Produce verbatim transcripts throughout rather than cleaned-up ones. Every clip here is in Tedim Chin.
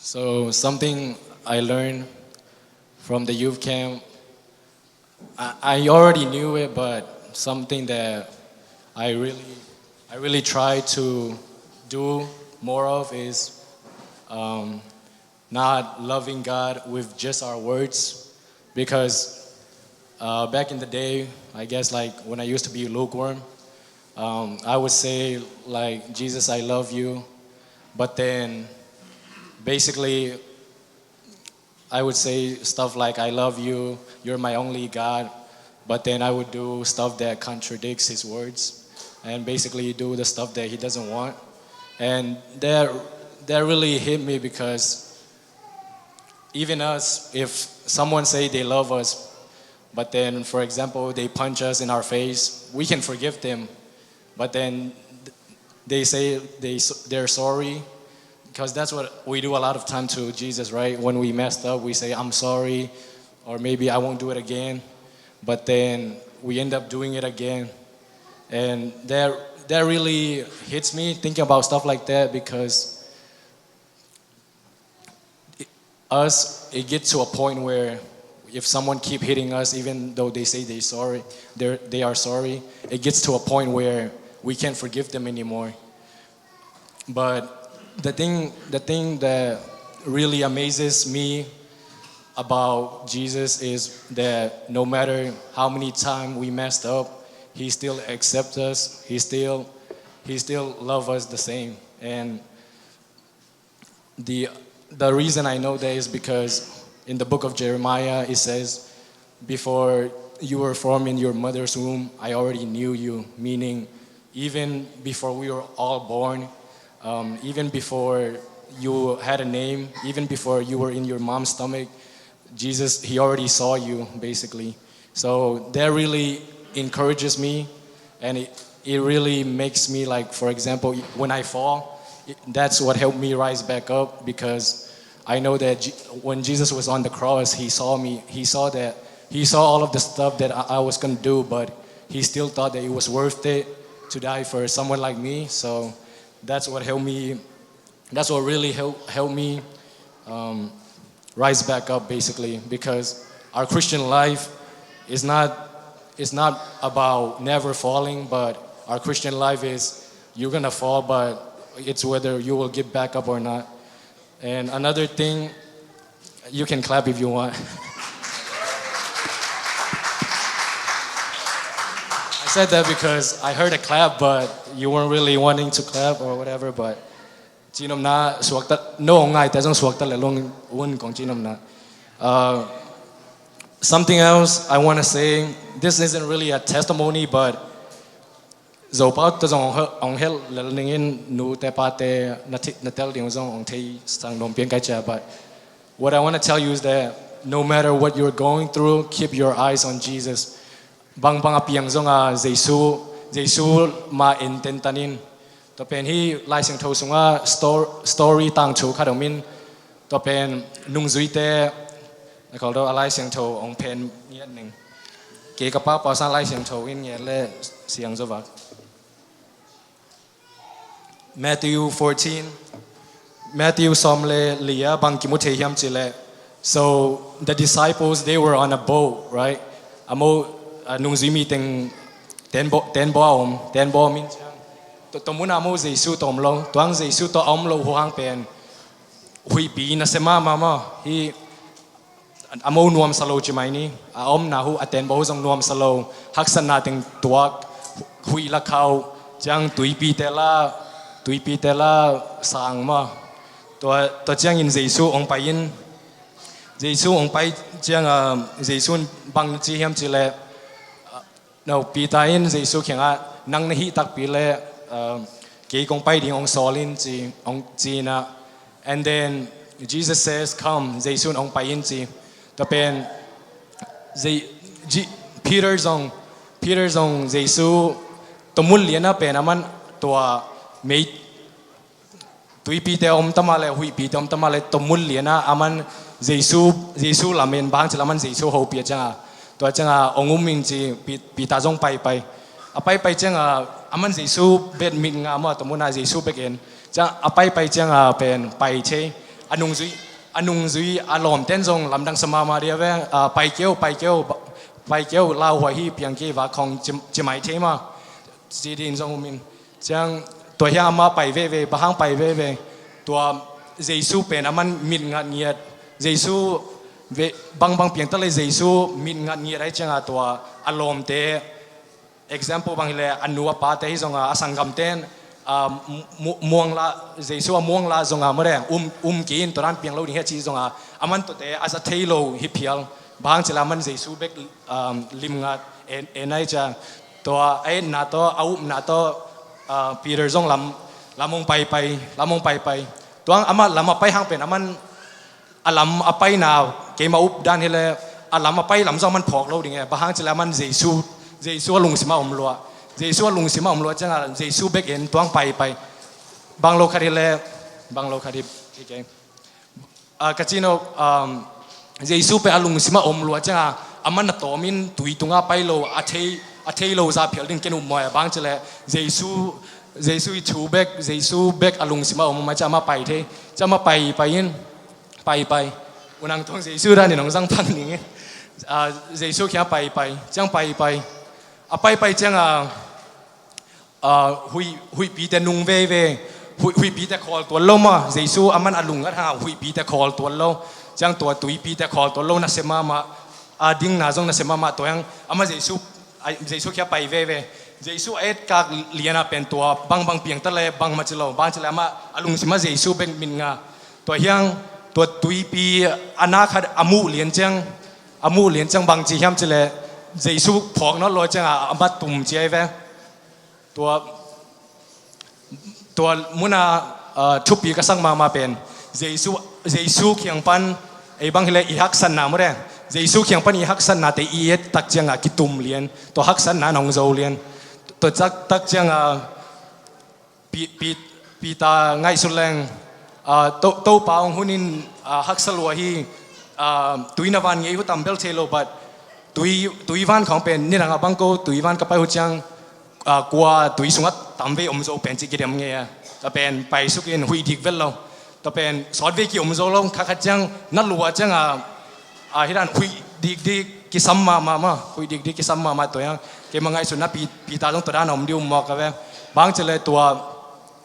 So something I learned from the youth camp, I, I already knew it, but something that I really, I really try to do more of is, um, not loving God with just our words, because, uh, back in the day, I guess, like, when I used to be lukewarm, um, I would say, like, "Jesus, I love you," but then basically I would say stuff like, "I love you, you're my only God," but then I would do stuff that contradicts his words and basically do the stuff that he doesn't want. And that, that really hit me, because even us, if someone say they love us, but then, for example, they punch us in our face, we can forgive them, but then th-, they say they s-, they're sorry, because that's what we do a lot of time to Jesus, right? When we messed up, we say, "I'm sorry," or maybe, "I won't do it again," but then we end up doing it again. And that, that really hits me, thinking about stuff like that, because us, it gets to a point where if someone keep hitting us, even though they say they sorry, they're, they are sorry, it gets to a point where we can't forgive them anymore. But the thing, the thing that really amazes me about Jesus is that no matter how many times we messed up, he still accepts us. He still, he still loves us the same. And the, the reason I know that is because in the book of Jeremiah, it says, "Before you were formed in your mother's womb, I already knew you," meaning even before we were all born, um, even before you had a name, even before you were in your mom's stomach, Jesus, he already saw you, basically. So that really encourages me, and it, it really makes me, like, for example, when I fall, it, that's what helped me rise back up, because I know that Je-, when Jesus was on the cross, he saw me, he saw that, he saw all of the stuff that I, I was gonna do, but he still thought that it was worth it to die for someone like me. So that's what helped me, that's what really help, helped me, um, rise back up, basically, because our Christian life is not, it's not about never falling, but our Christian life is, you're gonna fall, but it's whether you will get back up or not. And another thing, you can clap if you want. I said that because I heard a clap, but you weren't really wanting to clap or whatever, but Cinopna suakta, no ngai ta zong suakta le long un kong cinopna. Uh, something else I want to say, this isn't really a testimony, but Zopau ta zong ong hel lel ningin, nu te pa te na thi-, na tel ding zong ong thei sang nom pian kai cia, but what I want to tell you is that no matter what you're going through, keep your eyes on Jesus. Bangbang a piang zonga Jesu, Jesu ma en tentan in. Tua pen hi Lai Siangtho sunga stor-, story tangthu khat om in. Tua pen nungzuite, na khol do a Lai Siangtho ong phen ngiat ning. Kei ka pa pa sang Lai Siangtho in ngiat le siang zo vak. Matthew fourteen, Matthew sawm le li ah bang kimu thei hiam cih leh, so the disciples, they were on a boat, right? A mo, a nungzui mi teng tenbaw, tenbaw a om, tenbaw min ciang. Tua, tua mun a mo Jesu tawh om lo, tuang Jesu tawh a om lo huang pen huihpi nasia mahmah maw. Hi a mo nuamsa lo ci mai ni, a omna uh, a tenbaw uh zong nuamsa lo, haksatna teng tuak, huih la khauh, ciang tuipi te la, tuipi te la sang maw. Tua, tua ciangin Jesu ong pai in, Jesu ong pai ciang, ah, Jesu in bang ci hiam cih leh, ah, no, Peter in Jesu kiangah, "Nang na hih takpi leh, ah, kei kong pai ding ong sawl in," ci, ong ci na. And then Jesus says, "Come." Jesu in ong pai in ci. Tua pen Je-, Je-, Peter zong, Peter zong Jesu tua mun lian ah pen a man tua mei tuipi te om ta mah leh, huihpi te om ta mah leh, tua mun lian ah a man Jesu, Jesu lamen bang ci leh a man Jesu hopih a ciang a. Tua ciang a ong um in ci, Pi-, Peter zong pai pai. A pai pai ciang a, a man Jesu bek mit ngah maw, tua mun ah Jesu bek en. Ciang a pai pai ciang a pen pai thei. a nungzui, a nungzui a lawmten zong lamdang sa mahmah dia ve, ah, pai keu, pai keu, pai keu, lauhuai hi, piang kei va khong ci, ci mai thei mah. Ci din zong um in. Ciang tua hiang amah pai veve, bang hang pai veve. Tua Jesu pen aman mit ngat ngiat. Jesu ve, bangbang piang ta le Jesu mit ngat ngiat ai cianga tua a lawmte, example bang hile a nu a pate hi zonga a sanggamten, ah, mu-, muangla, Jesu a muangla zonga mare, um, um kei in tua dan piang lo ding hi a ci zonga, aman tuate a za thei lo hi phial. Bang hang cila aman Jesu bek, um, lim ngat en, en ai cia. Tua a etna tawh, a upna tawh, ah, Peter zong lam, lam hong paipai, lam hong paipai. Tuang amah lam a pai hang pen aman a lam a paina keima up dan hile, a lam a pai lam zong aman phawk lo ding e. Bang hang cila aman Jesu, Jesu a lungsim a om lua. Jesu a lungsim a om lua cianga Jesu bek en tuang paipai. Bang lo khat hile, bang lo khat hi, okay. Ah, ka cino, um, Jesu pen a lungsim a om lua cianga aman a tawmin tui tunga pai lo, a thei, a thei lo za phial din ken up mawi a. Bang cile Jesu, Jesu i thu bek, Jesu bek a lungsim a om, om a cia ma pai thei. Cia ma pai, pai in, pai, pai. Unang thong Jesu dan in hong zang phang ning in. Ah, Jesu kia pai, pai. Ciang pai, pai. A pai, pai cianga, ah, huih, huihpite nung veve, huih, huihpite khawl tuan lo ma, Jesu aman a lung ngat hanga huihpite khawl tuan lo, ciang tua tuipite khawl tuan lo, nasia mahmah, a dingna zong nasia mahmah tua hiang, ama Jesu, a, Jesu kia pai veve. Jesu a etkak liana pen tua bangbang piang ta le bangmah ci lo, bang ci le ama a lungsim a Jesu bek mit nga. Tua hiang, tua tuipi a na khat a muh lian ciang, a muh lian ciang bang ci hiam ci le, Jesu phawk nawn lo cianga, ama tum ci ai ve. Tua, tua muna, ah, thupi ka sak mahmah pen Jesu, Jesu kiang pan, ei bang hile i haksatna mure. Jesu kiang pan i haksatnate i et tak cianga kitum lian. Tua haksatna nong zo lian. Tua tak, tak cianga, pi, pi, Peter ngaihsut leng, ah, to, Topa hong hunin, ah, haksa lua hi, ah, tui na van ngei hu tam bel thei lo, but tui, tui van khong pen, nidang a bang ko, tui van ka pai hu ciang, ah, kua tui sungah tam vei om zo pen ci kidem ngei a. Tua pen pai sukin huih dik vel lo. Tua pen sawt vei ki om zo lo, kha khat ciang na lua cianga, ah, hi dan huih dikdik kisam mahmah ma, huih dikdik kisam mahmah tua hiang. Keima ngaihsutna Pi, Peter zong tua dan a om di um mawk a ve. Bang ci le tua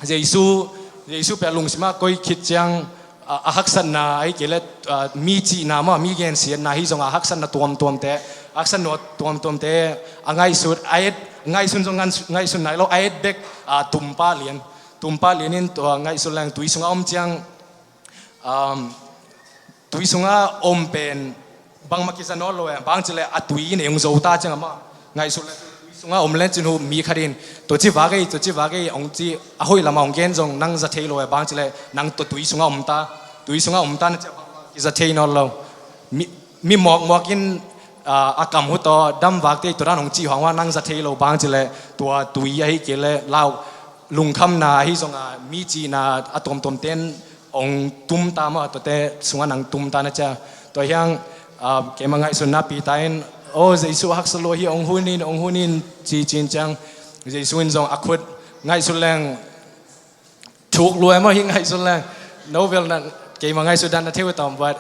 Jesu, Jesu pen a lungsim a koi khit ciang, a, a haksatna ahi kei le, a, mi cihna ma, mi gensiatna hi zonga haksatna tuamtuamte, haksatna tuamtuamte a ngaihsut, a et, ngaihsun zong ngan, ngaihsun nai lo, a et bek, a, tumpa lian. Tumpa lian in tua ngaihsun leng tui sungah om ciang, um, tui sungah om pen bangmah kiza nawn lo e, bang ci le a tui in ei hong zo ta ciang amah ngaihsun le tui sungah om len cin hu mi khat in, tua ci vak ei, tua ci vak ei, hong ci a hoih lamah hong gen zong nang za thei lo e, bang ci le nang tua tui sungah om ta, tui sungah om ta na ciah bangmah kiza thei nawn lo. Mi, mi mawkmawk in, ah, a kam hu tawh dam vak tei tua dan hong cih huang huang nang za thei lo, bang ci le tua tui ahi kei le lau lungkhamna ahi zonga mi cihna a tuamtuamten hong tumta maw, tuate sungah nang tumta na cia. Tua hiang, ah, keima ngaihsunna Peter in, "O, Jesu haksa lua hi, hong hun in, hong hun in," ci cin ciang, Jesu in zong a khut ngaihsun leng, thuk lua maw hi ngaihsun leng. No bel na, keima ngaihsun dan na theu tam, but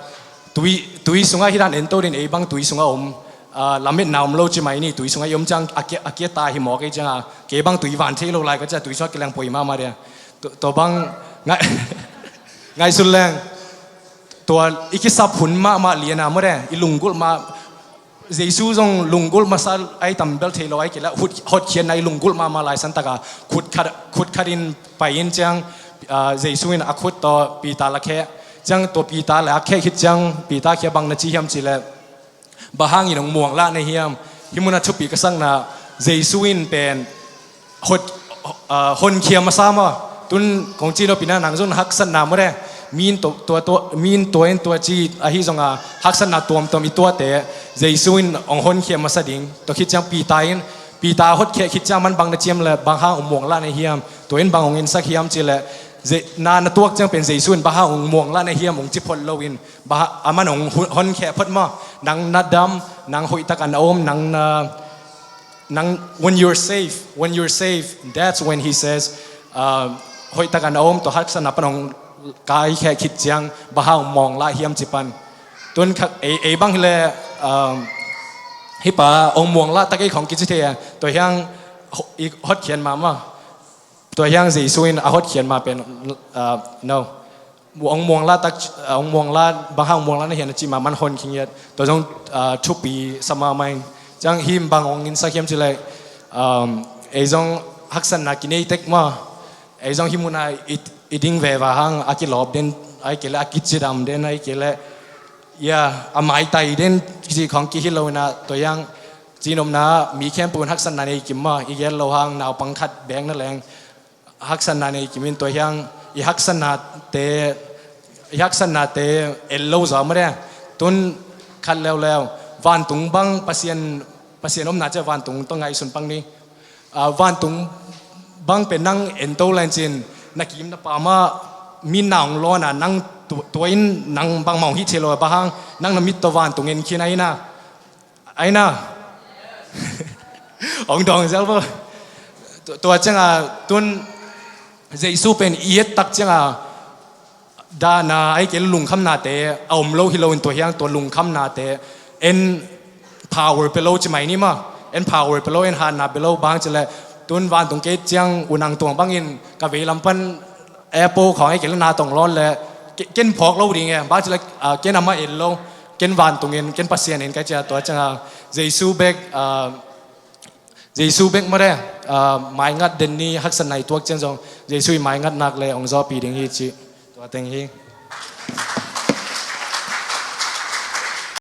tui, tui sungah hi dan en to din ei bang tui sungah om. Ah, lametna om lo ci mai ni, tui sungah i om ciang a kia, a kia ta hi mawk ei cianga, kei bang tui van thei lo lai ka cia, tui sungah kileng poi mahmah dia. Tua, tua bang ngai, ngaihsun leng. Tua i kisap hun mahmah liana mure, i lunggulh mah, Jesu zong lunggulh masa ai tam bel thei lo ai kila, hut, hotkhiatna i lunggulh mahmah lai santaka, khut khat, khut khat in pai in ciang, ah, Jesu in a khut tawh Peter la kheh. Ciang tua Peter la kheh khit ciang, Peter khia bang na ci hiam ci le, bang hangin hong muang lah na hiam? Hih muna thupi ka sakna, Jesu in pen hot, ah, honkhia masa maw? Tun kong ci nopina nang zong na haksatna maw de? Min tua, tua, tua, min tua in tua ci ahi zonga haksatna tuamtuam i tuate Jesu in hong honkhia masa ding. Tua khit ciang Peter in, Peter hotkhia khit ciang man bang na ciam le bang hang hong muang lah na hiam? Tua in bang hong insak hiam ci le, Je-, na, na tuak ciang pen Jesu in bang hang hong muang lah na hiam hong ci phot lo in, bang hang, aman hong hon-, honkhia phot maw? Nang na dam, nang hoih takin na om, nang na, nang, when you're safe, when you're safe, that's when he says, uh, hoih takin na om, tua haksatna pan hong kai kheh khit ciang bang hang muang lah hiam ci pan. Tun kha ei, ei bang hi le, um, hi pa ong muang lah tak ei khong kici thei a. Tua hiang ho-, i hotkhian mahmah. Tua hiang Jesu in a hotkhian mah pen, uh, no. Ong muang lah tak, ong muang lah, bang hang muang lah na hian a ci mah man hon khingiat. Tua zong, uh, thupi sa mahmah in. Ciang him bang ong in sak hiam ci le, um, ei zong haksatna kinei tek mah. Ei zong hi muna i, i ding ve va hang a kilawp den, ai kei le a kicidam den, ai kei le, ya, a maitai den, kici khong kihi lo ina, tua hiang, cinopna, mi khempeuh in haksatna nei kim mah, i gel lo hang, naupang khat beng na leng, haksatna nei kim in tua hiang, i haksatna te, i haksatna te el lo zaw mah de, tun khat leuleu, vantung bang Pasian, Pasian omna cia vantung tawh ngaihsun pang ni. Ah, vantung bang pen nang en to len cin, na kim na pam ah, mi na ong lawn a, nang tu-, tua in nang bangmah ong hih thei lo a, bang hang, nang na mit tawh vantung en khin a ina. A ina. Ong dawng zel bo. Tu-, tua ciang a, tun Jesu pen i et tak ciang a, dahna, ai kei lungkhamnate a om lo hi lo in tua hiang tua lungkhamnate en power pe lo ci mai ni mah, en power pe lo, en hatna pe lo bang ci le, tun vantung kei ciang unang tuang bangin ka veilam pan airport khong ai kei le na tong lawn le, ke-, ken phawk lo ding e, bang ci le, ah, ken amah en lo, ken vantung en, ken Pasian en kai cia tua ciang a, Jesu bek, ah, Jesu bek mah de, ah, maingat den ni haksatna i tuak ciang zong, Jesu i maingat nak le ong zawpi ding hi ci, tua teng hi.